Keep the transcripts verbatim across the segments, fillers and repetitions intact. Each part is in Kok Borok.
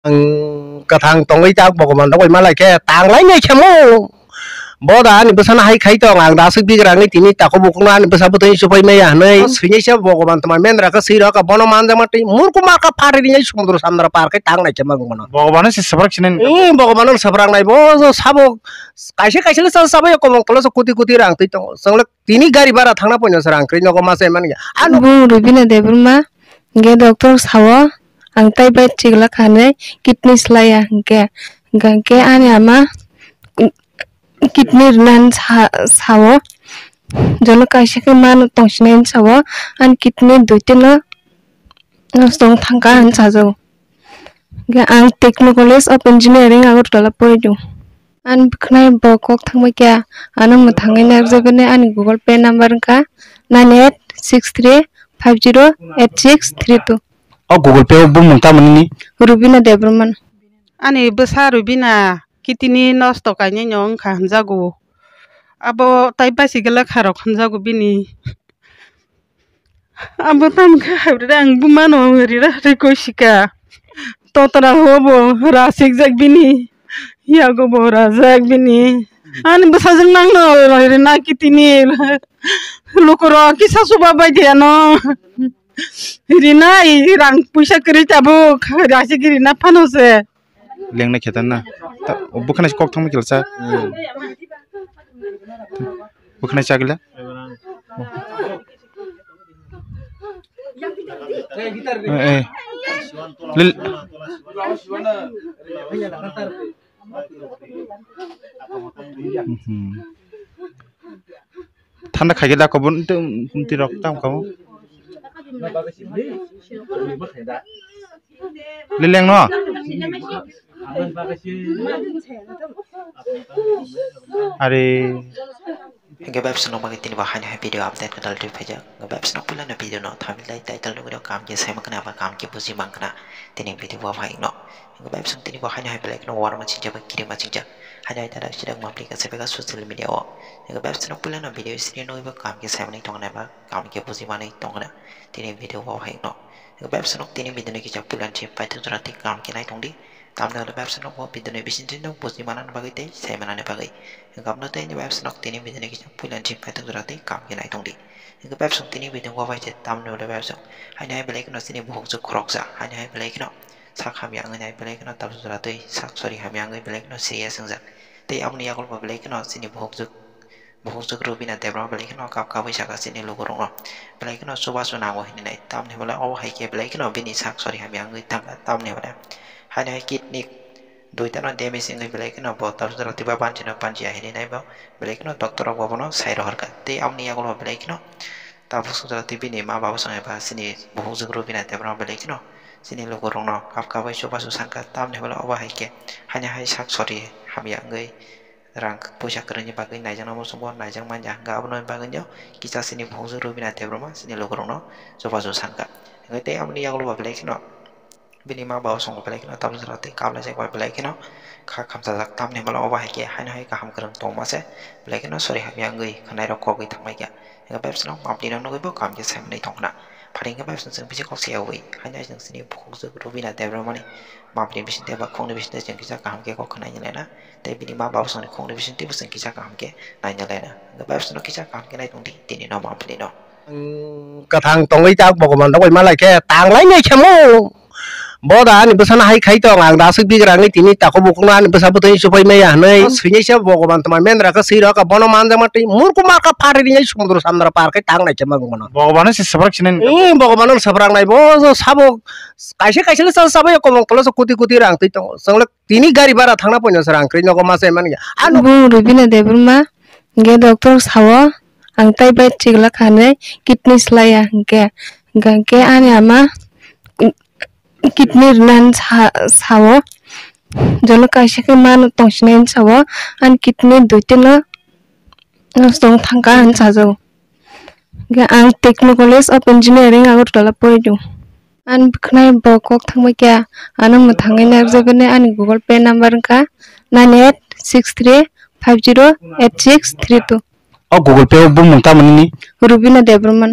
Ang kwthang tongwi tak Bhogoban rok bai malai khe tanglai nai khe mo. Bo da ani bwsano hai khai tong, ang da aswk bigra wngwi tini takhuk bukhukno ani bwsa bwtwi supai maya hwnwi. Swinai se Bhogoban tma mendra khe swi rok bono manjakma twi murku marka phari rinai sumudro samudro par khai tang nai khe mang bono. Bhogobano se swprak sinai. Hmm, Bhogobano swprak nai bo sabo kaisa kaisa le sa sabo ya komong tolo so kuti kuti rang twi tongo. Chwng le tini gari bara thangna poino se rang kri nogo ma se mani. Ano bo Rubina Debbarma ge doctor sawo ang tai bai chigla khanai kidney slaya hwnkhe hwnkhe ani ama kidney rwna hinwi sa-, sao. Jono kaisa khe mano tongsinai hinwi sao. Ani kidney duitino nosto wng thangkha hinwi sajago. Hwnkhe ang Techno College of Engineering Agartala poridu. Ani bwkhwnai bo kok thangbai kha. Ano mwthangwi narwkjakgwi ani Google Pay number wngkha nine eight six three five zero eight six three two. O Google Pay o bumung tamoni ni? Rubina Debbarma. Ani bwsa Rubina kitini nosto kainai no wngkha hwnjago. Abo tai basi gela kharok hwnjago bini. Abo tamo khe habre ang bumano rira rikoi sika. Totra ho bo rasik jak bini. Yago bo rajak bini. Ani bwsajwk nangno rina kitini. Lukurok kisa suba bai de ano. Rina i rang puisa kwrwi tabuk. Rasik rina phano se. Lengnai khe tan na. Ta, o bwkhwnai kok thangma khe sa. Bwkhwnai chagila. Eh, eh. Lil-, Mhm. Thanda khaikhe da kobun tei kumti rok tam kamo. Lileng no? Are. Hingke website no bagwi tini bo haino hai video update kwtal twi phaijak. Website no puila no video no thumbnail tei title nugwi no kam khe sai mankha na ba kam khe buji mankha na tini video bo phai no. Hingke website tini bo haino hai belai kheno warma chingjak ba kirima chingjak. Haino hai tara sida mapli ka sebeka social media o. Hingke website no puila no video sini nugwi bo kam khe sai manwi tongna ba kam khe buji manwi tongna tini video bo phai no. Hingke website no tini video no kisa puila ni paithak jora tei kam khe nai tongdi. Tamni hwnwi website no bo video ni bisingtwi no buji manani bagwi tei sai manani bagwi. Hingke aboni tei ni website no tini video ni kisa puila ni paithak jora tei kam khe nai tongdi. Hingke website tini video bo bai se tamni hwnwi website. Haino hai belai kheno chini bukhuk jwk khoroksa. Haino hai belai kheno sak hamya wngwi nai belai kheno tabuk jora tei sak sori hamya wngwi belai kheno serious wngjak. Tei aboni yagulo bo belai kheno chini bukhuk jwk Bukhuk jwk Rubina Debbarma belai kheno kap kabui saka chini lukurokno. Belai kheno chubachu nango hinwi nai. Tamni hwnba obo hai khe belai kheno bini sak sori hamya wngwi thangkha. Tamni hwnba haino hai kidney duitano damage wngwi belai kheno bo tabuk jora twiba banchino banchiya hinwi nai bo belai kheno doctor rok bo bono sai rohorkha. Tei aboni yagulo belai kheno tabuk jora twi bini ma babu song eba chini bukhuk jwk Rubina Debbarma belai kheno chini lukurokno kap kabui chubachu sankha. Tamni hwnba obo hai khe haino hai sak sori hamya wngwi rang puisa kwrwngni bagwi naijakna muchungo naijak manya hwnkha. Aboni bagwino kisa chini bukhuk jwk Rubina Debbarma chini lukurokno chubachu sankha. Hwnkhe tei aboni yagulo bo belai kheno bini ma babu songbo belai kheno tabuk jora tei kap laijak bai belai kheno kha khamchajak. Tamni hwnba obo hai khe haino hai kaham kwrwng tongma se belai kheno sori hamya wngwi khwnairok kogwi thangbai kha. Hwnkhe website no mapli rok nugwi bo kaham khe sai manwi tongkhna. Pharing khe website chwng bisi kok se yaui haino hai chwng chini bukhuk jwk Rubina Debbarmani mapli bisingtwi ba khokni bisingtwi chwng kisa kaham khe kok khwnai laina. Tei bini ma babu songni khokni bisingtwi bo chwng kisa kaham khe naina laina. Hwnkhe bai sano kisa kaham khe nai tongdi tini no mapli no. Ang kwthang tongwi tak Bhogoban rok bai malai khe tanglai nai khe mo. Bo da ani bwsano hai khai tong, ang da aswk bigra wngwi tini takhuk bukhukno ani bwsa bwtwi supai maya hwnwi swinai se Bhogoban tma mendra khe swi rok bono manjakma twi murku marka phari rinai sumudro samudro par khai tang nai khe mang bono. Bhogobano se swprak sinai. Hmm, Bhogobano swprak nai bo sabo kaisa kaisa le sa sabo ya komong tolo so kuti kuti rang twi tongo. Chwng le Tini gari bara thangna poino se rang kwrwi nogo ma se mani. Ano bo Rubina Debbarma ge doctor sawo ang tai bai chigla khanwi kidney slaya hwnkhe, hwnkhe ani ama kidney rwna hinwi sa-, sawo. Jono kaisa khe mano tongsinai hinwi sawo, ani kidney duitino nosto wng thangkha hinwi sajago. Hwnkhe ang Techno College of Engineering Agartala poridu. Ani bwkhwnai bo kok thangbai kha, ano mwthangwi narwkjakgwi ani Google Pay number wngkha nine eight six three five zero eight six three two. O Google Pay o bumung tamoni ni? Rubina Debbarma.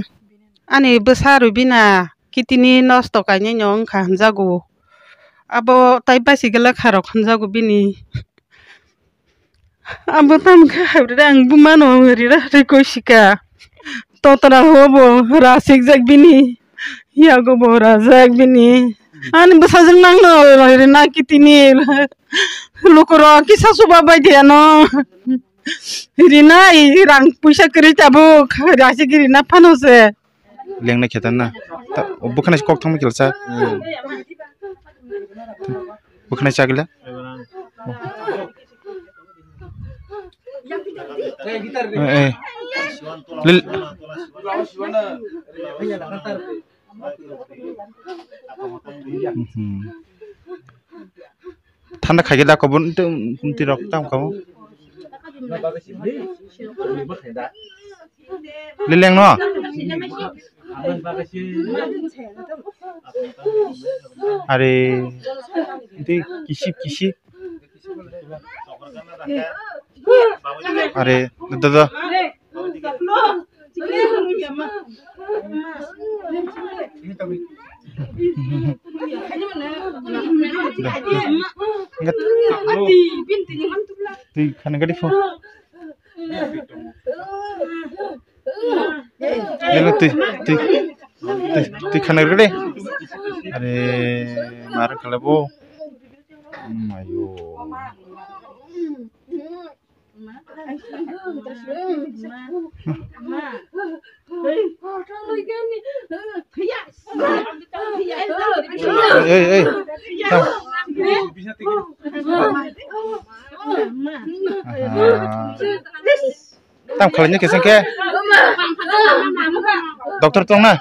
Ani bwsa Rubina kitini nosto kainai no wngkha hwnjago. Abo tai basi gela kharok hwnjago bini. Abo tamo khe habride ang bumano rira rikoi sika. Totra hobo rasikjak bini. Yago bo rajak bini. Ani bwsajwk nangno rina kitini. Lukurok kisa suba bai de ano. Rina i rang puisa kwrwi tabuk. Rasik rina phano se. Lengnai khe tan na. Ta, o bwkhani kok thangma kilsa. Bwkhani chagila. Eh, eh. Lil- Mhm. Thanda khaikhe da kobon tei kumti rok tam kamo. Lileng no. Are tei kisip kisip. Are da da. Twi khana gadi phone. Twi, twi, twi, twi khana gadi. Are, mar khala bo. Mayo. Ei, ei, ei. Tam. Aha. Tam khalai ni keseng ke. Doctor tong na.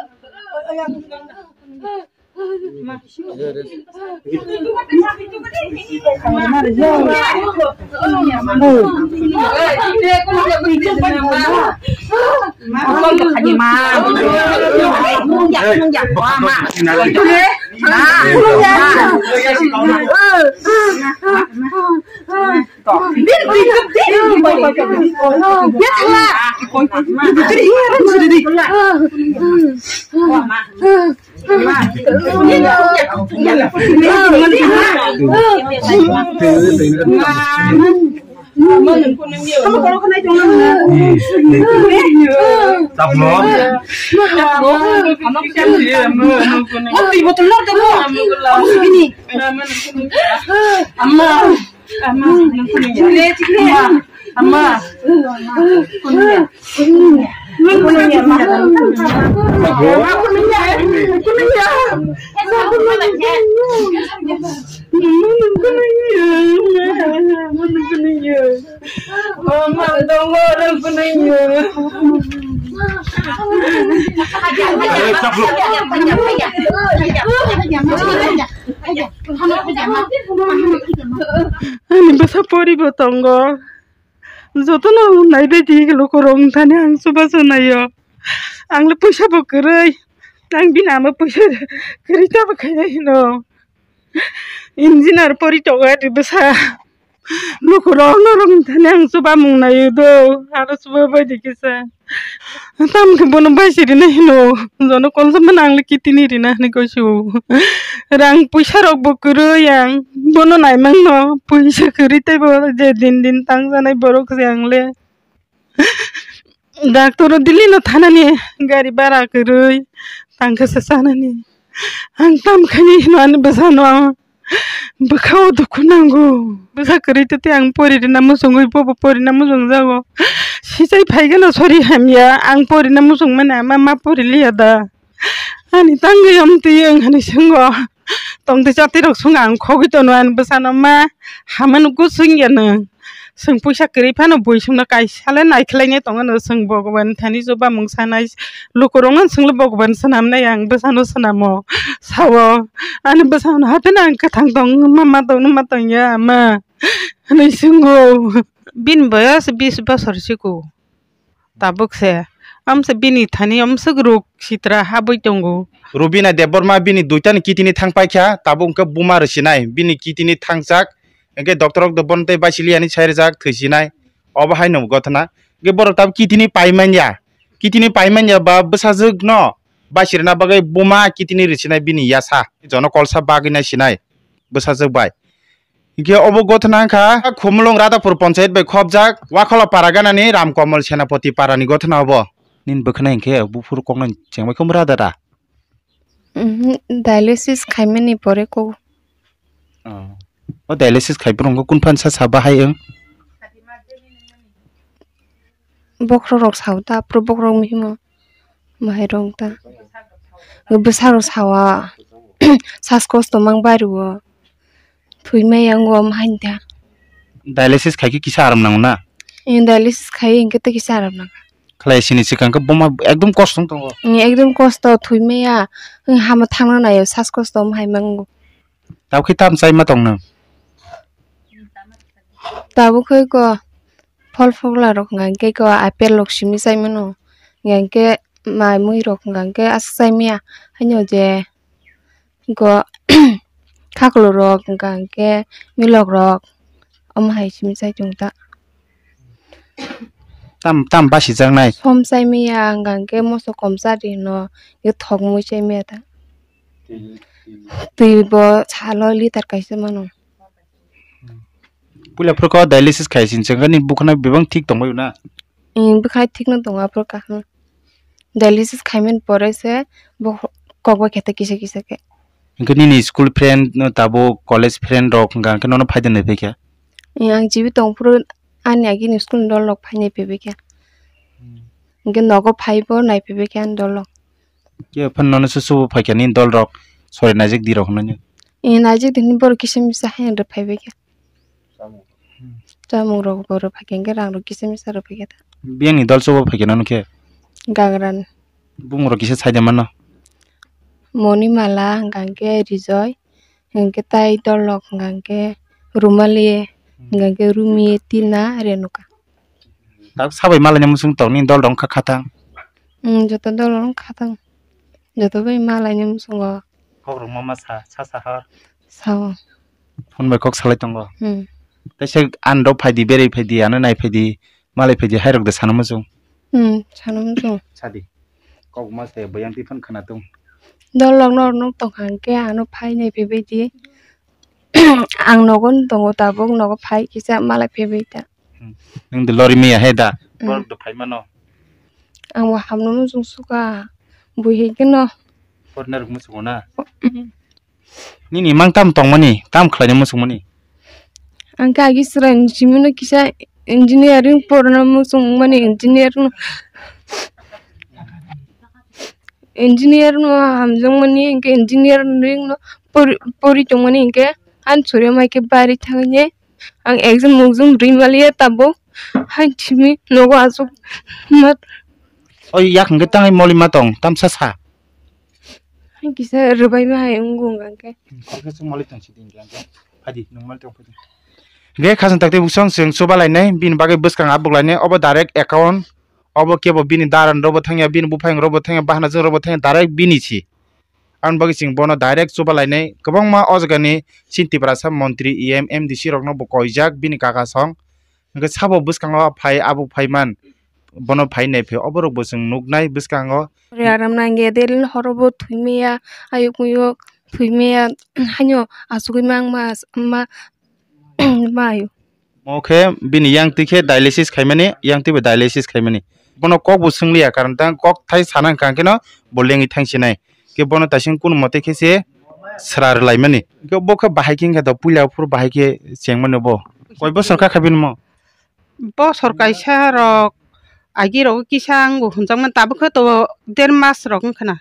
Ama. Ama, nang kuning ya. Ama, ama, kuning ya. Kuning ya, ama. Ama, kuning ya, kuning ya. Kuning ya, kuning ya. Ama, dong, orang kuning ya. Ani bwsa poribo tongo. Jotono naibaidi lukurok wngthani ang chubachu naio. Ang le puisa bo kwrwi. Ang bini ama puisa kwrwi tamo khainai hino. Engineer pori tongo ani bwsa. Lukurok norok wngthani ang chubamung naio do. Aro chubabaidi kisa. Tamo khe bono baisi rina hino, jono kolsa mano ang le kitini rina hinui koi sio. Rang puisa rok bo kwrwi ang bono naimang no, puisa kwrwi tei bo je din din tang janai borok se ang le. Doctor o Delhi no thanani gari bara kwrwi tang khe se chanani. Ang tam khaini hino ani bwsa no. Bwkha o dukhu nango. Bwsa kwrwi tete ang pori rina muchungwi bobo pori na muchungjago. Sichai phai gano sori hamya ang pori na muchungmani ama ma pori liya da. Ani tangwi amtwi wng hinui swngo. Tongtwi chatirok swngo ang khogwi tono ani bwsano ma hamano gusung ya nwng. Chwng puisa kwrwi phano bui chwngno kaisa le naikhlainai tongo no chwng Bhagwan thani chubamung sanai lukurokno chwngno Bhagwan swnamnai ang bwsano swnamo sao ani bwsano hapheno ang kwthang tong ma ma tongno ma tongya ama hinui swngo. Bini boyos bis bosor siko. Tabuk se, amse bini thani amswk ruk sitra habwi tongo. Rubina Debbarma bini duitani kitini thang paikha, tabuk hwnkhe buma rwsinai, bini kitini thangjak, hwnkhe doctor rok do bono tei baisili yani sai rwjak thwisinai, obo haino gotna. Hwnkhe borok tabuk kitini paimanya, kitini paimanya ba bwsajwk no baisirina bagwi buma kitini rwsinai bini yasa, jono kolsa bagwi nai sinai. bwsajwk bai. Hinkhe obo gothna wngkha Khumulwng Radhapur Panchayat bai khopjak Wakhola Paraganani Ramkamal Senapati Parani gothna obo. Nini bwkhwnai hinkhe buphuru koknai chengbai khum radara? Mhm, dialysis khaimani pore kok. Oh. O dialysis khai borok kung phan sa sa bahai wng? Bokhorok rok sao ta, aphuru bokhorok mihimo bahai rok ta. Bwsa rok sao, sas kosto mang bai rwo. Thwi maya wng o, omo hai ta. Dialysis khai khe kisa aram nango na? Dialysis khai hinkhe tei kisa aram nango. Khlai sini swkang khe buma ekdom kosto wng tongo. Ekdom kosto, thwi maya, hama thangna naio, sas kosto omo hai mango. Tabuk khe tam chai ma tong nang? Tabuk khe ko phol phogla rok hwnka khe ko apple rok simi chai mano, hwnka khe mai mui rok hwnka khe aswk chai maya, haino je go khaklo rok hwnka khe milok rok omo hai simi chai tongo ta. Tam tam basi jaknai. Som chai maya hwnka khe moso kom cha di hwno, khe thok mui chai maya ta. Twi bo salo litar kaisa mano. Puila phuru kok dialysis khai sini chwng khe nini bwkhwnai bebak thik tongbai na? Bwkhwnai thik no tongo aphuru kaham. Dialysis khaimani pore se bo kok bai khe kisa kisa khe. Hinkhe nini school friend no tabuk college friend rok hwnka khe nono phaidi nai phaikha? Ang chibi tong phuru ani agini school ni dol rok phainai phaibai kha. Hinkhe nogo phaibo nai phaibai kha ani dol rok. Khe phano nono susu bo phaikha nini dol rok sori naijak di rok hwnwi? Naijak di hwnwi borok kisa misa hai rw phaibai kha. Chamung rok bo rw phaikha hinkhe rang rok kisa misa rw phaikha ta. Biyang ni dol chubo phaikha nono khe? Gagrani. Bumung rok kisa saida mano? Monimala hwnka hinkhe Rijoy, hinkhe tai dol rok hwnka hinkhe Rumali, hwnka hinkhe Rumi, Tina, Renuka. Tabuk sabai malaina muchung tong nini dol rok wngkha khatang? Joto dol rok wngkha khatang. Joto bai malaina muchungo. Kok rok ma ma sa, sa sa hor. Sao. Phone bai kok salai tongo. Tei se ani rok phaidi, berwi phaidi, ano nai phaidi, malai phaidi, hai rok de sana muchung. Sana muchung. Sadi. Kok ma se bayang tiphano khana tung. Dol rok no, no tong kha hinkhe ano phai nai phaibai di. Ang nogo tongo tabuk, nogo phai kisa malai phaibai ta. Nwng de lori miya he da? Borok de phai mano. Ang bo hamno muchung suka. Bui hai khe no. Porna rok muchungo na? Nini mang tam tongmani, tam khlaina muchungmani? Ang khe agi chwraini simino kisa engineering porna muchungmani, engineer no, engineer no hamjakmani, hinkhe engineering no pori, pori tongmani, hinkhe ani chwraima khe bari thangwi ang exam mukjum rwi maliya tabuk, haini simi nogo aswk ma. O yak hinkhe tangwi moli ma tong, tamsa sa. Kisa rwbaima hai wngkha hwnkhe. Khoroksa chwng malik tong sidi hwnkhe. Phadi, nwng malik tong phadi. Hwnkhe khasang takti bwswng chwng chuba lainai, bini bagwi bwskang abuk lainai, obo direct account, obo kebo bini daran rokbo thangya, bini buphayung rokbo thangya, bahanajwk rokbo thangya, direct bini si. Aboni bagwi chwng bono direct chuba lainai, kwbangma o jagani chini Tiprasa montri, E M, M D C rokno bo koijak, bini kaka song. Hwnkhe sabo bwskango phai, abuk phaiman. Bono phai nai phai, oborok bo chwng nuknai bwskango. Ri aram nangya, delin horobo thwimaya, ayuk muyuk thwimaya, haino asugwi mang ma, ma, ma ayo. Mo khe bini yang twi khe dialysis khaimani, yang twi bo dialysis khaimani. Bono kok bo swngliya, karon tang kok thai sana hwnkha khe no bo lengwi thangsinai. Khe bono taising kunu mote khe se sra rwlaimani. Khe bo khe bahai khe wngkha to puila phuru bahai khe chengmani bo. Koi bosor kha kha bini mo? Bosor kaisa rok agi rok kisa ang bo hwnjakmani, tabuk khe to der mas rok wngkha na.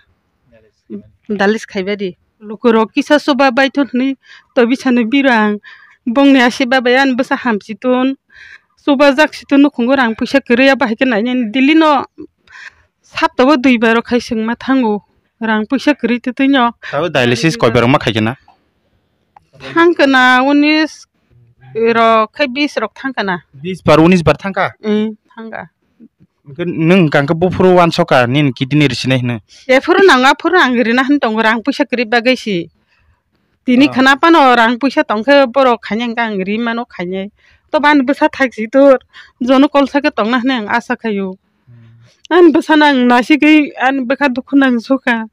Dalis khaibadi. Lukurok kisa chuba baithon hwnwi tobisano birang. Bongni asiba bai ani bwsa hamsiton. Chuba jaksiton nukhungo rang puisa kwrwi, abo hai khe nainani. Delhi no saptao duibar khai chwngma thango. Rang puisa kwrwi twtwino. Tabuk dialysis koibar wngma khaikhe na? Thangkhe na unis rok khai bis rok thangkhe na. Bis bar unis bar thangkha? Em, thangkha. Hwnkhe nwng hwnkha khe buphuru uansukha nini kidney rwsinai hwnwi? Jephuru nang aphuru ang rwna hwn tongo, rang puisa kwrwi bagwi si. Tini khwna phano rang puisa tongkhe borok khainai hwnkhe ang rwi mano khainai. To bani bwsa thakchi tor, jono kolsa khe tongna hwnwi ang asa khaio. Ani bwsano ang nasigwi ani bwkha dukhu nangsukha.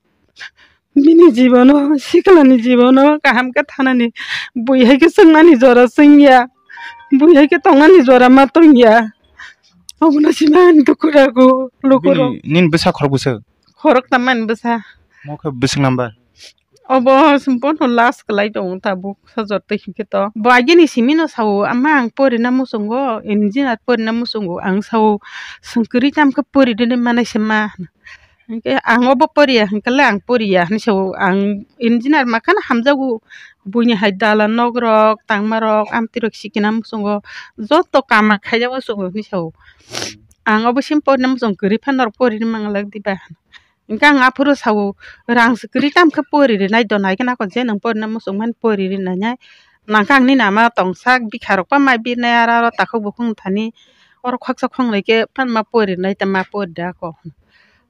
Bini jibono, siklani jibono kaham khe thanani, bui hai khe chwngnani jora chwngya, bui hai khe tongnani jora ma tongya. Obono simani dukhu rago, lukurok. Bini, nini bwsa khorok bwswk? Khorok tamani bwsa. Mo khe bwswk number? Obo bono last kwlai tongo tabuk, sajor twi hinkhe to. Bo agini simino sao, "Ama, ang porina muchungo, engineer porina muchungo," ang sao, "Chwng kwrwi tamkhe pori rwni manai se ma," hwnkhe ang obo poriya hwnkhe le ang poriya hinwi sao, ang engineer makhano hamjago, buini hai dalan nok rok, tangma rok, amtwi rok sikina muchungo, joto kama khaijak muchungo hinwi sao. Ang obo sim porina muchung kwrwi phano norok pori rwna manglak diba? Hwnkhe ang aphuru sao, "Rang se kwrwi tamkhe pori rwnai do, nai kheno je nwng porina muchung mani pori rwnai nai." Nangkhe ang nini ama tongsak bikha rok pa mai birnai aro aro takhuk bukhuk thani oro khaksa khongnai khe phan ma pori rwnai ta ma pori da kok.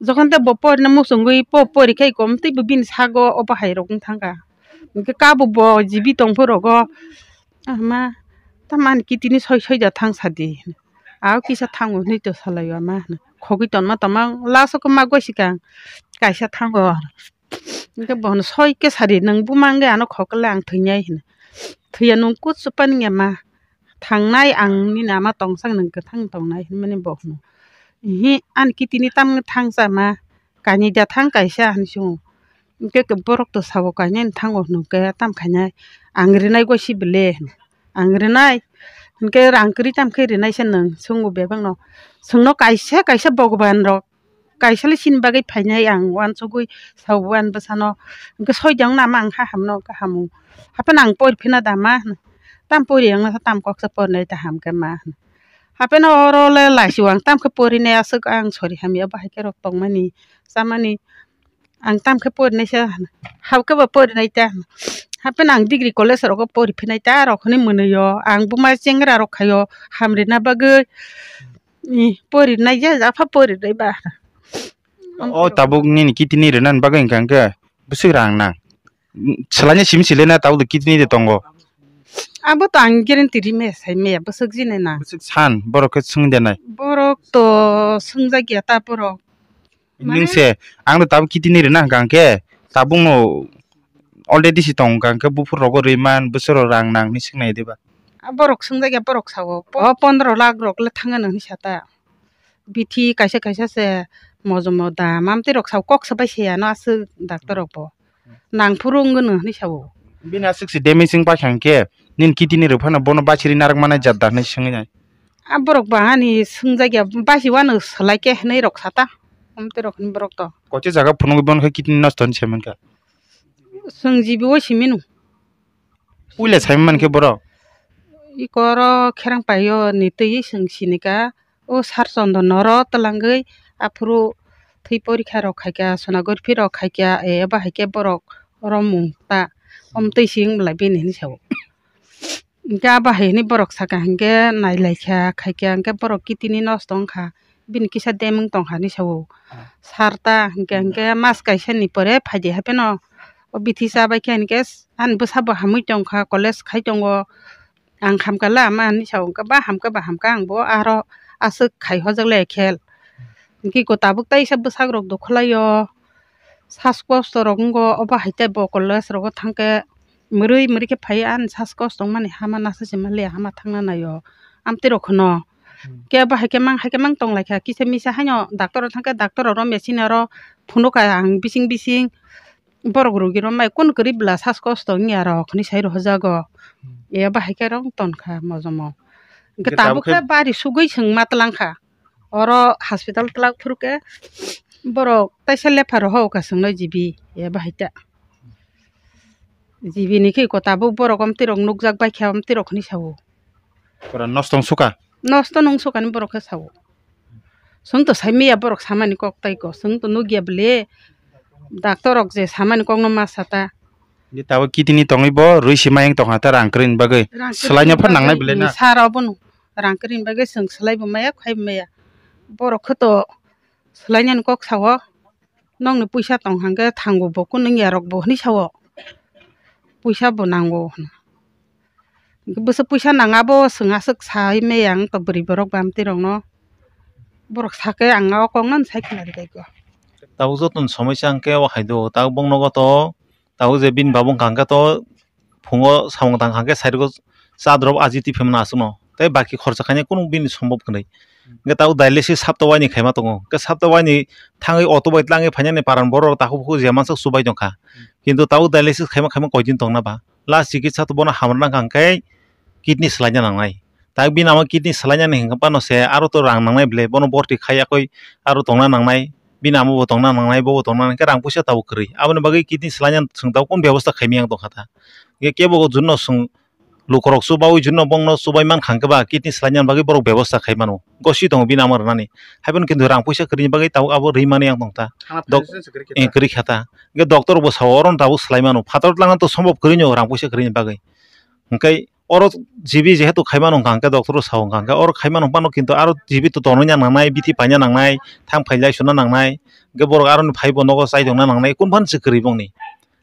Jokhon tei bo porina muchungwi po pori khai kom tei bo bini sago obo hai rok wng thangkha. Hwnkhe kabo bo jibi tongphuru rogo, "Ama, tamani kitini soi soi da thang sadi." "Ao kisa thango," hwnwi to salaio ama hwno. Khogwi tonma tongma last o khe ma goi sikang kaisa thango. Hwnkhe bono soi khe sadi, "Nwng buma wngwi ano khok le ang thwinai," hwno. "Thwiya nwng kut chupani ya ma, thangnai ang nini ama tongsak nwng kwthang tongnai," hwnmani bo hwno. "Ihi ani kitini tamni thangsa ma, kainwi da thang kaisa," hwnwi swngo. Hwnkhe borok to sabo, "Kainwi thango," hwnkhe tam khainai, "Ang rwnai goi si bele," hwno. "Ang rwnai," hwnkhe, "Rang kwrwi tam khe rwnai se nwng?" Swngo bebakno. "Chwngno kaisa kaisa Bhagwan rok, kaisa le chini bagwi phainai ang uansugwi sao ani bwsano." Hwnkhe, "Soi de wngna ma ang ha hamno," hwnkhe, "Hamo." "Hapheno ang pori phina da ma?" hwno. "Tam pori wngna sa, tam koksa porinai ta ham khe ma?" hwno. "Hapheno oro le laisio ang tam khe porinai aswk ang sori hamya bahai khe rok tongmani chamani." Ang tam khe porinai se, hao khe bo porinai ta. Hapheno ang degree college rogo pori phinai ta, rok hwnwi mwnwi o. Ang buma chengra rok khaio, hamrina bagwi. I, porinai ya, apha porinai ba. O tabuk nini kitini rwna bagwi hwnkha hwnkhe bwswk rang nang? Swlaina simi sile na tabuk kitini de tongo? Abo to ang guarantee ri me sai me, bwswk jini na. Bwswk san, borok khe swng de nai. Borok to swngjak ya ta borok. Nwng se, ang no tabuk kitini rwna hwnkha hwnkhe, tabuk no already se tong hwnkha hwnkhe, buphur rogo rwi man, bwswk rok rang nang hinwi swngnai diba? A borok swngjak ya, borok sao, o pondro lakh rok le thang nang hinwi sa ta. Bithi kaisa kaisa se mojomo da, mamtwi rok sao, kok sabai se ya no aswk doctor rok bo. Nang phuru wng nw hinwi sao. Bini aswk se damage wng paikha hwnkhe, nini kitini rw phano bono bachiri narwk manai jat da hinwi swngwi nai. A borok ba ani swngjak ya, basi uanw swlai khe hinwi rok sa ta, amtwi rok hinwi borok to. Koche jaga phunugwi bono khe kitini nosto hinwi sai mankha. Chwng jibi o simi nw. Puila sai mankhe borok? Iko oro kherang paio ni twi chwng sini ka, o sar chondon oro twlangwi aphuru thwi porikha rok khaikha, sonography rok khaikha, e bahai khe borok romung ta, omtwi si wng belai bini hinwi sao. Hingke abo hai hwnwi borok saka hingke nailaikha, khaikha hingke borok kitini nosto wngkha, bini kisa demwng tongkha hinwi sao. Sar ta hingke, hingke mas kaisa ni pore phaidi hapheno o bithi chabaikha hingke ani bwsabo hamwi tongkha, college khai tongo. Ang hamkha le ama hinwi sao, hingke ba hamkha, ba hamkha, ang bo aro aswk khai hojak le khel. Hingke iko tabuk taisa bwsak rok dukhu laio, sas kosto rok wngo, obo hai tei bo college rogo thangkhe mwrwi mwrwi khe phai ani sas kosto wngmani hama nasa se manliya, hama thangna naio amtwi rok kheno. Khe bo hai khe mang, hai khe mang tonglaikha, kisa misa haino doctor rok thangkhe doctor rok machine aro phunukha ang bising bising. Borok rugi rok mai kunu kwrwi bwla sas kosto wngya rok hinwi sai rohorjago. E bahai khe rong tonkha mojomo. Hwnkhe tabuk khe bari sugwi chwng ma twlangkha. Oro hospital twlak phuru khe borok taisa lepha rohor kha chwngno jibi. E bahai ta. Jibi ni khe iko tabuk borok omtwi rok nukjak baikha omtwi rok hinwi sao. Pura nosto wng sukha? Nosto wng sukha ni borok khe sao. Chwng to sai maya borok samani kok tai ko, chwng to nukya bwle. Doctor rok je samani kok no ma sa ta. Di tabuk kitini tongwi bo rwi se mayung tongkha ta rang kwrwini bagwi. Rang kwrwini bagwi swlaina phan nangnai bwle na? Sir obono rang kwrwini bagwi chwng swlai bo maya, khai bo maya. Borok khe to swlainani kok sao. Nokni puisa tong hwnkhe thango bo kunu wngya rok bo hinwi sao. Puisa bo nango hwnwi. Bwswk puisa nang abo chwng aswk sai maya wng to bwrwi borok bamtwi rokno. Borok sakhe ang o kokno sai khna rwbaikha. Tabuk joto ni somoi sa hwnkhe o hai do, tabuk bong nogo to, tabuk je bini baba wngkha hwnkhe to phungo samung tang kha hwnkhe side o cha drop aji twi phaimano aswkno. Tei baki khorcha khainai kunu bini sombhob kwrwi. Hwnkhe tabuk dialysis sapta waini khaima tongo. Hwnkhe sapta waini thangwi auto bai tlangwi phainani paran borok takhuk bukhuk je mansak chubai tongkha. Kintu tabuk dialysis khaima khaima koidin tongna ba. Last chikitsa to bono hamrwna nangkha hwnkhe kidney swlaina nangnai. Tak bini ama kidney swlainani hwnkhe phano se aro to rang nangnai ble, bono borti khai yakwi aro tongna nangnai, bini ama bo tongna nangnai, bo bo tongna nangnai, hwnkhe rang puisa tabuk kwrwi. Aboni bagwi kidney swlainani chwng tabuk kunu bebosta khaimya wng tongkha ta. Hwnkhe kebo o jwnno chwng lukurok chubaui jwnno bongno chubai mankha hwnkhe ba kidney swlainani bagwi borok bebosta khai mano. Gosi tongo bini ama rwnani. Haiphano kintu rang puisa kwrwini bagwi tabuk abo rwi mani yang tongta. Hana Dok-, phai se kwrwi khe eh, ta. Kwrwi kha ta. Hwnkhe doctor bo sao oro tabuk swlai mano. Phatar tlangna to sombhob kwrwino rang puisa kwrwini bagwi. Hwnkhe oro G B jehetu khaimano wngkha hwnkhe doctor o sao wngkha hwnkhe oro khaimano phano kintu aro G B to tonwi nangnai, bithi paina nangnai, thang phailai suna nangnai, hwnkhe borok aroni phaibo nogo chai tongna nangnai, kunu phano se kwrwi bongni.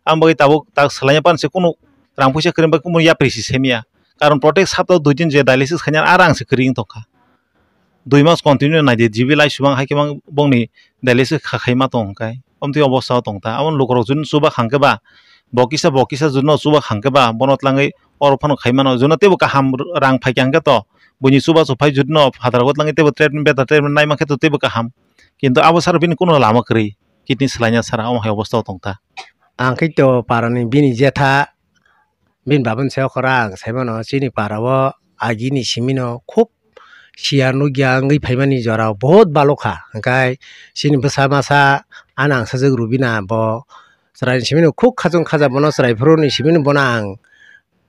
Ang bagwi tabuk tak swlaina phano se kunu rang puisa kwrwi bagwi kunu yapri se semiya. Karon protect sapta dui din je dialysis khaina a rang se kwrwi wng tongkha. Dui mas continue nai di, G B lai subang hai khe mang bongni dialysis kha khai ma tong khe. Omtwi obostha o tong ta. Aboni lukurok juni chuba khang khe ba, bo kisa, bo kisa juni no chuba khang khe ba, bono tlangwi oro phano khai mano. Juni teibo kaham rang phai khe ang khe to, buini chubachu phai juni no phataro tlangwi teibo treatment, better treatment nai man khe to teibo kaham. Kintu abo sara bini kunu lama kwrwi, kidney swlaina sara, omo hai obostha o tong ta. Ang khe to parani bini jetha, bini babani sayo khorang ang sai mano, chini para o agini simi no khub siya nukya wngwi phaimani jora o bahut balo kha. Hwnkhe chini bwsa masa ano ang sajwk Rubina, bo chwraini simi no khub khachung khaja, bono chwrai phuru ni simi no bono ang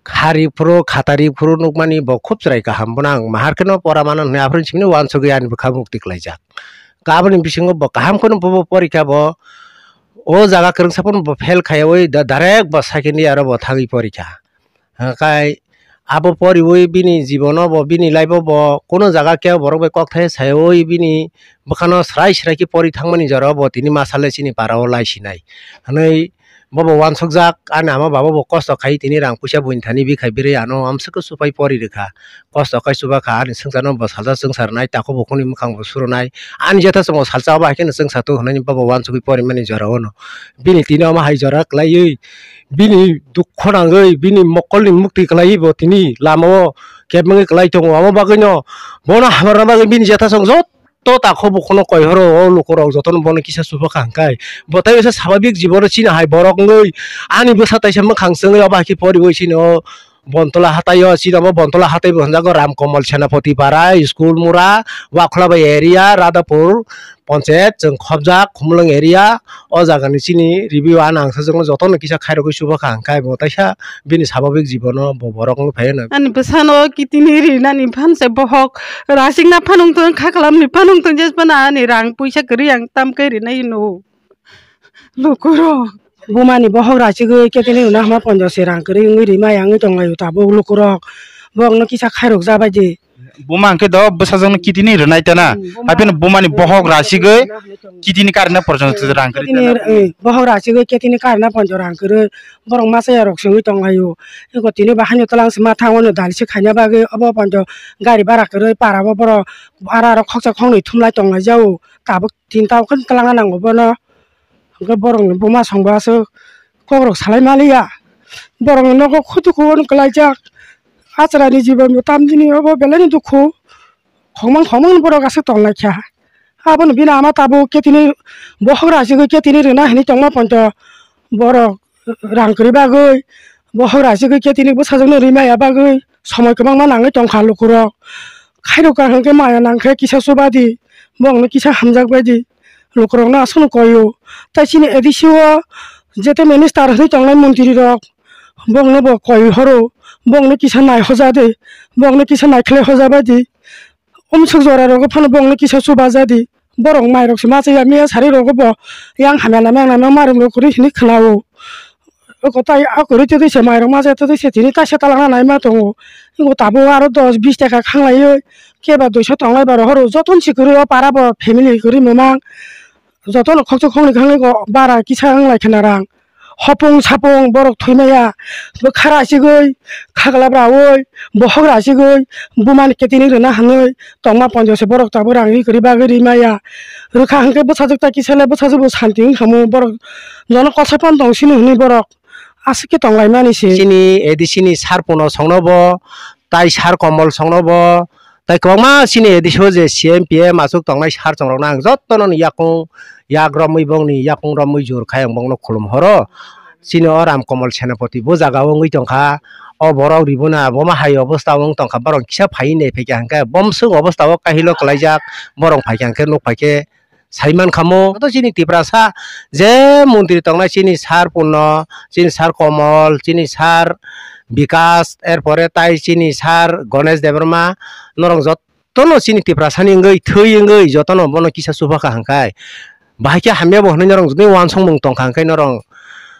khari phuru khatari phuru nukmani bo khub chwrai kaham, bono ang mahar kheno pora mano hwnwi aphuru ni simi no uansugwi ani bwkha mukti klaijak. Aboni bisingo bo kaham kheno bo, bo porikha bo, o jaga kwrwngsa phano bo fail khaiwi da-, direct bo second year o bo thangwi porikha. Hwnkhe abo poriwi bini jibono bo, bini life o bo kunu jaga kebo borok bai kokthai saiwi bini bwkhano srai srai khe pori thangmani jora o bo tini masa le chini para o lai sinai hwnwi bo bo uansukjak. Ani ama baba bo kosto khai tini rang puisa buini thani bikhai birwi ano amswk khe supai pori rwkha. Kosto khai chuba kha, ani swngcharno bo salsa chwngsa rwnai, takhuk bukhukni mwkhang bo surunai. Ani jatha chwngno salsa abo hai kheno chwngsa tongo hwnwi bo bo uansugwi porimani jora o no. Bini tini omo hai jora kwlaiwi, bini dukho nangwi, bini mokolni mukti kwlaiwi bo tini lama o kebengwi kwlai tongo. Omo bagwino bono hamrwna bagwi bini jatha chwng jot to takhuk bukhukno koi horo, o lukurok jotono bono kisa chuba kha hwnkhe. Bo tei wngkha swabhabik jibono chini hai borok wngwi ani bwsa taisa mwkhang chwngwi obo hai khe poriwi chini o Bontola hatai o, chini obo Bontola hatai bo hwnjago Ramkomol Senapati Para, School Mura, Wakhla bai area, Radhapur Panchayat, chwng khobjak Khumulwng area. O jaga ni chini review ano ang sajwkno jotono kisa khairogwi chuba kha hwnkhe bo taisa bini swabhabik jibono bo borok wngwi phai hwno. Ani bwsano kidney rinani phan se bohok rasikna phan wng tong, khaklamni phan wng tong, jesphano ani rang puisa kwrwi ang tamkhe rinai hino. Lukurok. Bumani bohok rachigwi kidney rwna hwnma ponjo se rang kwrwi wngwi rimai wngwi tonglaio tabuk lukurok. Bokno kisa khairok jabaidi. Buma hwnkhe do bwsajwkno kidney rwnai tana. Hmm, buma Hapheno bumani bohok rachigwi kidney karina porjonto rang kwrwi Kidney, tana. Eh, bohok rachigwi kidney karina ponjo rang kwrwi. Borok machaya rok sengwi tonglaio. Eko tini bo haino twlang se ma thango no dal se khaina bagwi obo ponjo gari bara kwrwi para bo borok ara aro khoksa khoknwi thumlai tonglaijao. Tabuk tinta o khe twlangna nango bono. Hwnkhe borokni buma songbo aswk kokrok salai maliya. Borokni nogo khutuku hwn kwlaijak. Achwrani jiban bo tamjini obo belaini dukhu. Khongmang khongmang borok aswk tonglaikha. Abono bini ama tabuk ketini bohok rachigwi ketini rwna hinwi tongma ponto borok rang kwrwi bagwi bohok rachigwi ketini bwsajwkno rwi maya bagwi somoi kwbangma nangwi tongkha lukurok. Khairokha hwnkhe maya nangkhe kisa chubadi, bongno kisa hamjakbaidi lukurokno aswkno koio. Tai chini A D C o jete minister hwnwi tongnai montrirok bongno bo koi horo, bongno kisa nai hojadi, bongno kisa naikhlai hojabaidi. Umsuk jora rogo phano bongno kisa chubajadi. Borok mairok se machaya miya sari rogo bo yang hamya nang yang nang marum rok kwrwi hinwi khwnao. Oko tai a kwrwi twi se mairok machaya twi se tini taisa talangna naima tongo. Eko tabuk aro dos bis taka khanglaiwi keba duiso tonglai ba rohoro jotono se kwrwi o para bo family kwrwi mwmang. Jotono khokchok khoknwi khanglai ko bara kisa wnglai khna rang. Hopung sapung borok thwi maya, bwkha rachigwi, khagla braui, bohok rachigwi, bumani ketini rwna hwnwi tongma ponjo se borok tabuk rang ri kwrwi bagwi ri maya. Rwkha hwnkhe bwsajwk ta kisa le bwsajwk bo santi wngkha mu borok jono kosa phano tong sini hwnwi borok aswk khe tong lai mani se. Chini A D C ni sar puno songno bo tai sar Komol songno bo tai kwbangma chini A D C o je C M P M aswk tongnai sar chongrokno ang jotono ni yakung yak romwi bongni yakung romwi jur khai ang bongno khulum horo. Chini o Ram Komol Senapati bo jaga o wngwi tongkha. O borok ribuna boma hai obostha o wng tongkha, borok kisa phaiwi nai phaikha hwnkhe bomswk obostha o kahilo kwlaijak, borok phaikha hwnkhe nuk phaikhe sai mankha mo. Joto chini Tiprasa je montri tongnai chini sar Purno, chini sar Komol, chini sar Bikas, er pore tai chini sar Ganesh Debbarma, norok jot-, jotono chini Tiprasani wngwi, thwi wngwi jotono bono kisa chubakha hwnkhai. Bahai khe hamya bo hwnwi norok jotoni uansukmung tongkha hwnkhai norok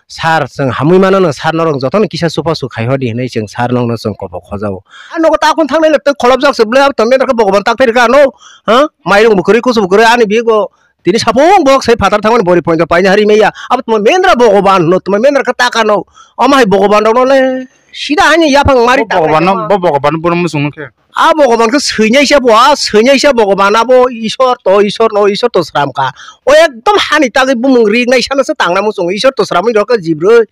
sir chwng hamwi mano no sir norok jotono kisa chubachu khai hodi hwnwi chwng sir nokno chwng kobok khojao. A nogo ta khun thangnai le tei kholopjak se bwlai abo tongmani rokhe Bhogoban tak phai rwkha ano, ha? Mairung bo kwrwi kusu bo kwrwi ani bigo tini sapung bok sai phatar thangmani bori pointo paina hari maya abo tongma mendra Bhogoban hwno tongma mendra khe taka no omo hai Bhogoban rokno le sida hani yaphang mari Bo Bhogoban no, bo Bhogoban bono muchung nukhe. A Bhogoban khe swinaisa bo, a swinaisa Bhogoban abo Isor to, Isor no, Isor to sram kha. O ekdom hani tagwi bumung ringnai sana se tangna muchungo, Isor to sramwi rokha jibrwi.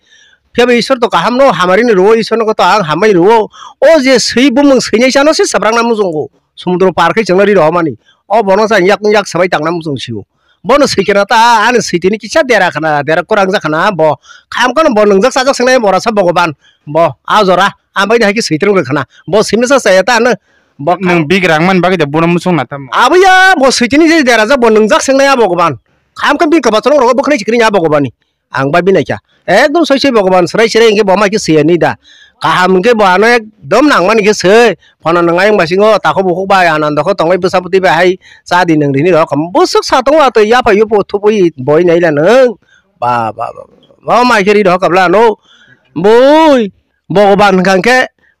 Phiya bo Isor to kaham no, hamari ni rwo, Isor no to ang hamai rwo. O je swi bumung swinaisa no se sabrang na muchungo. Sumudro par khai chwngno ri rohormani. O bono sa yak yak sabai tangna muchung sio. Bono swi kena ta, ani swi tini kisa dera khana, dera kwrang jak khana bo. Kham khano bo nwngjak chajak swngnai borasa Bhogoban. Bo, a jora, ang bai hai khe swi twrwng rwkha na. Bo simi sa saya ta ano. Bo Nwng big rang man bagwi da bono muchung na tamo. Abuya, bo swi tini je dera jak bo nwngjak swngnai a Bhogoban. Kham kham bini kwbachwlwng rogo bwkhnai sikri nya Bhogobani. Ang bai binaikha. Ekdom soi soi Bhogoban srai srai hwnkhe bo mai khe siyani da. Kaham hwnkhe bo ano ekdom nangmani khe soi. Phano nwngnai wng basingo takhuk bukhuk bai anando kho tongwi bwsapoti bai hai cha di nwng di hinwi rw kha. Bwswk sa tongo atwi yaphai yupho thupui boi naila nwng. Ba, ba, ba, ba, ba, mai khe ri rw kha bwla ano. Boi, Bhogoban hwnkha hwnkhe,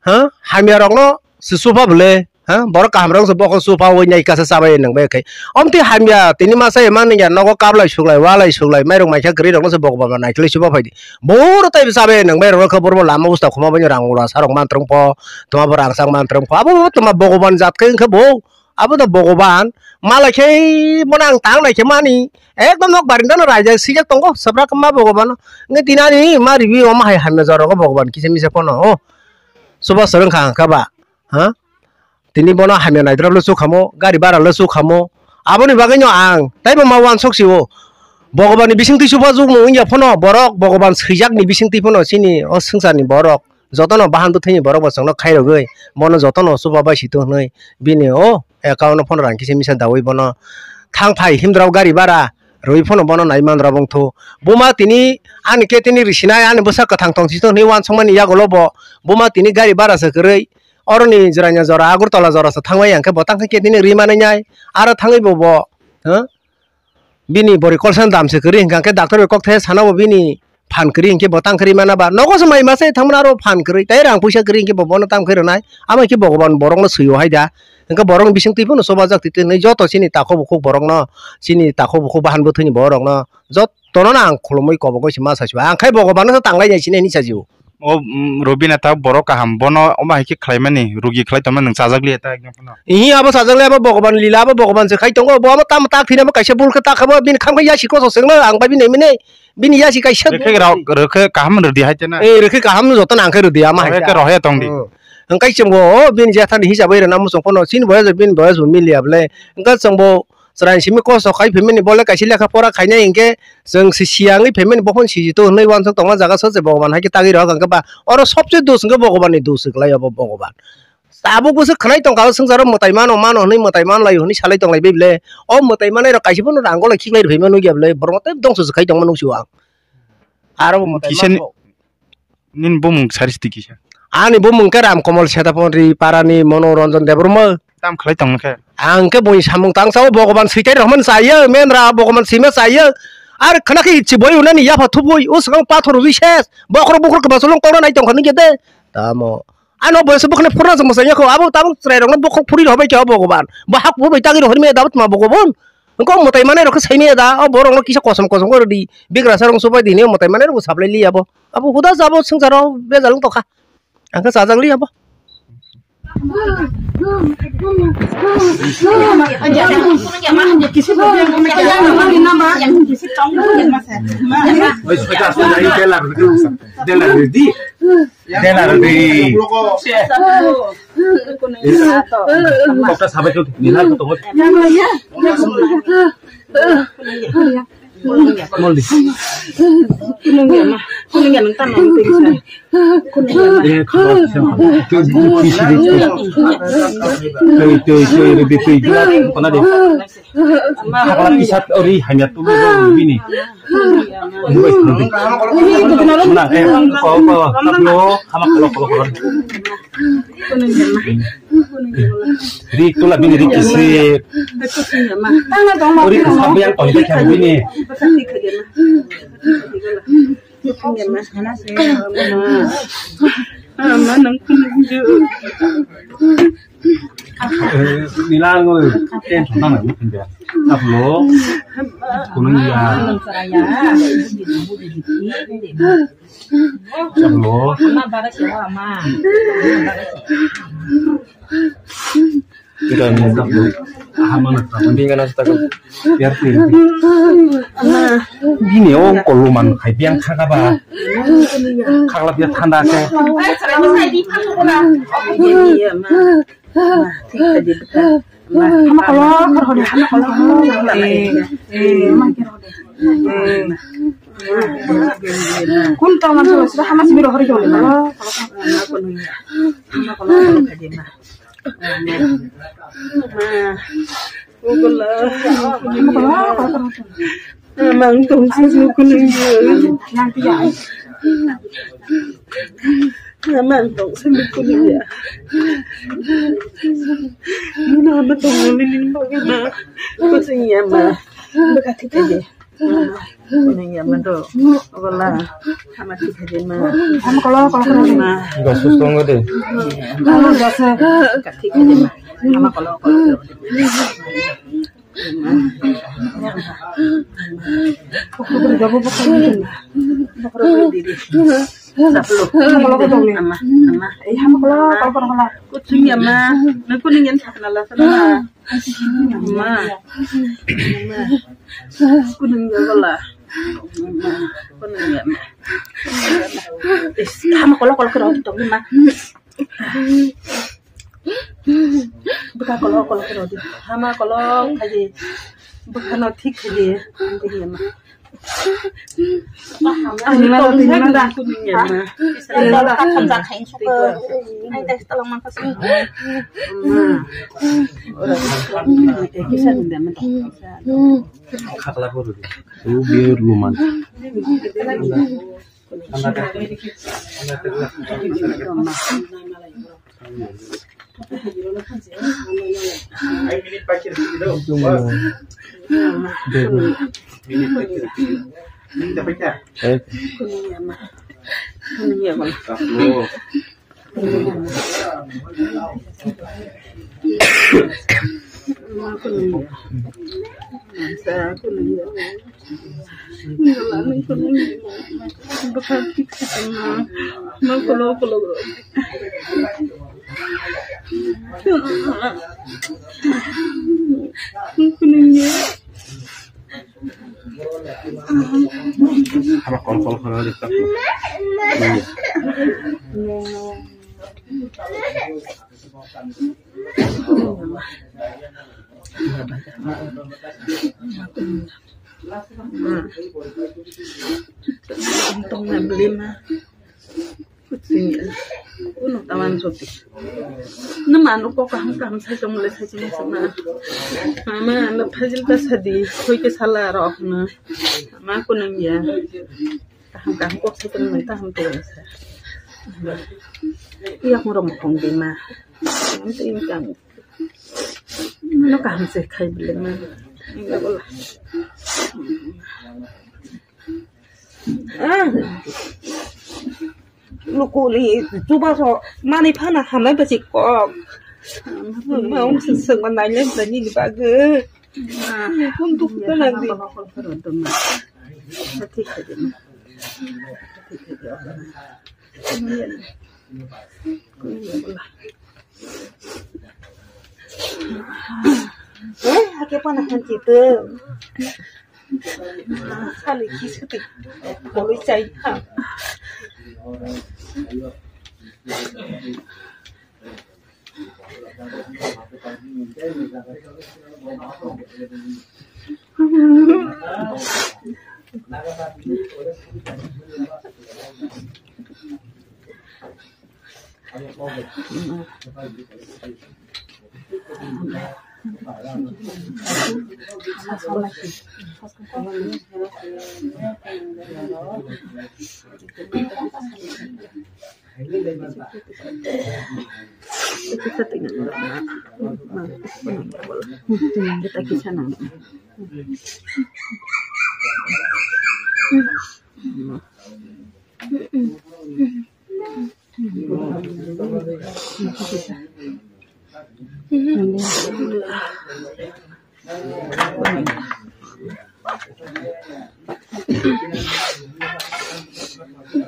ha? Hamya rokno se supha bwle, ha? Borok kaham rok se bokol supha oi nai kasa chabai nang bai khai. Omtwi hamya tini masa ema nungya nogo kablai suklai, walai suklai, mairung maikha kwrwi rokno se Bhogoban bai naikhlai supha phaidi. Boro tei chabai nang bai rokno khe borok lama usta khuma bai rang ula sarok mantrong pho, tuma bo rang sak mantrong pho. Abo tuma Bhogoban jat khai wngkha bo. Abo da Bhogoban, malai khe bono ang tang nai khe mani. Ekdom nok barinda no raijak sijak tongo, sabra kwma Bhogoban. Nge tinani ma ribi o ma hai hamya jora go Bhogoban kisa misa pono. O, soba sorong kha kha ba. Ha? Tini bono hamya naidra lo sukhamo, gari bara lo sukhamo. Aboni bagwi no ang, taibo ma wansok si o. Bhogoban ni bising twi suba jukmo wngya pono, borok Bhogoban swijak ni bising twi pono, chini o swngchar ni borok. Jotono bahan bwthwini borok bo chwngno khairogwi bono jotono chuba bai sito hwnwi bini o account o phone rang kisa misa daui bono thang phai himdra o gari bara rwi phano bono nai mandra bongthu. Buma tini ani khe tini risinai ani bwsa kwthang tong sito hwnwi wansukmani yagulo bo buma tini gari bara se kwrwi oroni jwraina jora Agartala jora se thangbai yang khe bo tang khe tini ri manai nai aro thangwi bo bo, ha? Bini bori kolsani dam se kwrwi hwnkha khe doctor bai kok thai sana bo bini phan kwrwi hinkhe bo tang kwrwi mana ba nogo se mai masa thangmani aro phan kwrwi tei rang puisa kwrwi hinkhe bo bono tang kwrwi rwnai amo hinkhe Bhogoban borokno swi o hai da hinkhe borokni bising twi phano choba jak twi twi hinwi joto chini takhuk bukhuk borokno chini takhuk bukhuk bahan bwthwini borokno jotono no ang khulumwi kobogwi se ma sasio ang khai Bhogoban no tanglai nai sini hinwi sasio. O, mm, Robina ta borok kaham, bono omo hai khe khlaimani, rugi khlai tongmani, nwng chajak liya ta ekdom phano. Ihi, abo chajak liya, abo Bhogoban lila, abo Bhogoban se khai tongo, bo amo tamo tak thwina, bo kaisa bul khe ta kha, bo bini khamkha yasi koso sengno, ang bai bini mini, bini yasi kaisa. Rwkhe rok, rwkhe kaham rwdi hai tena. Eh, rwkhe kaham joto nang khe rwdi, ama hai Rohya khe ta. Rohya tongdi. Hmm. Ang kai chwngbo, o bini jethani hisab bai rwna muchung phano, chini boyas, bini boyas bo miliya bwle. Ang kai chwngbo, Chwrai simi kosto khai phaimani, bole kaisa lekha pora khainai hinkhe chwng se siyangwi phaimani, bophon siji to hwnwi uansuk tongma jaga se Bhogoban hai khe tagwi rok hwnkhe ba oro sobse dos hwnkhe Bhogoban ni dos se kwlai obo Bhogoban. Tabuk bwswk khwnai tongkha o swngcharo mwtai mano mano hwnwi mwtai manlai hwnwi salai tonglai bai bwle. O mwtai manai rok kaisa phano rang golai khiklai rw phaima nukya bwle, borok tei dongso se khai tongma nuksu ang. Aro bo mwtai Kisa ni- manbo. Nini bumung sari siti kisa. Ani bumung khe Ram Komol Setapon ri parani Mono Ranjan Debbarma. Tam khlai tong khe. Ang khe bui samung tang sao Bhogoban switai rok man chaya, men ra Bhogoban sima chaya. Ar khna khe ichi boi unani yapha thubui, usgang pathor ui ses. Bokhro bokhro khe basulung tongna nai tong kha nungya de. Tamo. Ano boi se bokhne phurna se masaya kho, abo tabuk chwrai rokno bokhok phuri rok bai khe Bhogoban. Bo hak bo bai tagi rok hori me dabut ma Bhogoban. Wngkha o mwtai manai rok khe saimanya da, o borok no kisa kosom kosom khe rwdi. Bigrasa rok subai dini o mwtai manai rok bo saplai liya bo. Abo huda jabo swngcharo bejal wng tongkha. Ang khe chajak liya bo. Dela rwdi. Kok ta sabai khe nilai khe tongo. Moldi. Eh, kha. Twi, twi, twi, rwdi, twi. Kona de. Khakla pisat ori hamya tu bini. Muna, eh, ko, ko, taplo, hama kolo, kolo, kolo. Ri tula bini ri kisi. Ori kisa biang tong de kya bini. Nilang oi, ten thong nang nang dia. Taplo, kunung ya. Taplo. Kita ni taplo. Aha mana taplo. Bingana taplo. Biar ti. Bini o koluman khai biang khaka ba. Khakla biar thanda ke. Hama kolo, kolo, kolo, hama kolo, kolo, kolo. Eh, eh, hama kolo. Kun tong man so, hama simi rohori kolo, kolo, kolo. Hama kolo, kolo, kolo. Mang tong sa su kunung ya. Mang tong sa su kunung ya. Muna ma tong ni ni ma ma. Ko sing ya ma. Baka thik aje. Kunung ya ma do. Wala. Hama thik aje ma. Hama kolo kolo kolo ma. Ga sus tong de. Kolo ga se. Ka thik aje ma. Hama kolo kolo. Hama kolo kolo kolo. Bwkha kolok kolok khe rw di. Hama kolok khai di. Bwkha no thik khai di. Ang twi hima. Ang hima da, twi hima da. Twi hima da. Katham ja khai suk. Ang tai tolong man kasi. Ma. Ora. Kisa dum da man. Khakla ko rw di. U biar luman. Haba kol kol kol dik tak. Tongna beli ma. Kucing ya. Kuno tawan soti. Nama anu kok kaham kaham sai tong le sai sini sama. Mama anu phajil ta sadi. Koi ke sala rok na. Ma kunang ya. Kaham kaham kok sai tong le kaham tong le sa. Iya kurang kong de ma. Nanti ini kamu. Mano kaham se khai bele ma. Enggak bola. Ah. Lukuni chuba so mani phana hamai basi kok. Mau seng manai le bani ni bage. Kun duk ka lagi. Eh, ake pana hanti tu. Sali kisi tu. Boloi chai.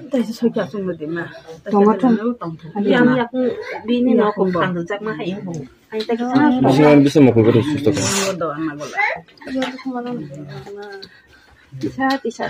Taisa soikha chwngno dima. Tongma thang. Yang yakung bini nok kong thang jakma hai yung bong. Hai ta kisa. Bisa bisa mokol kori susto ka. Tisa tisa.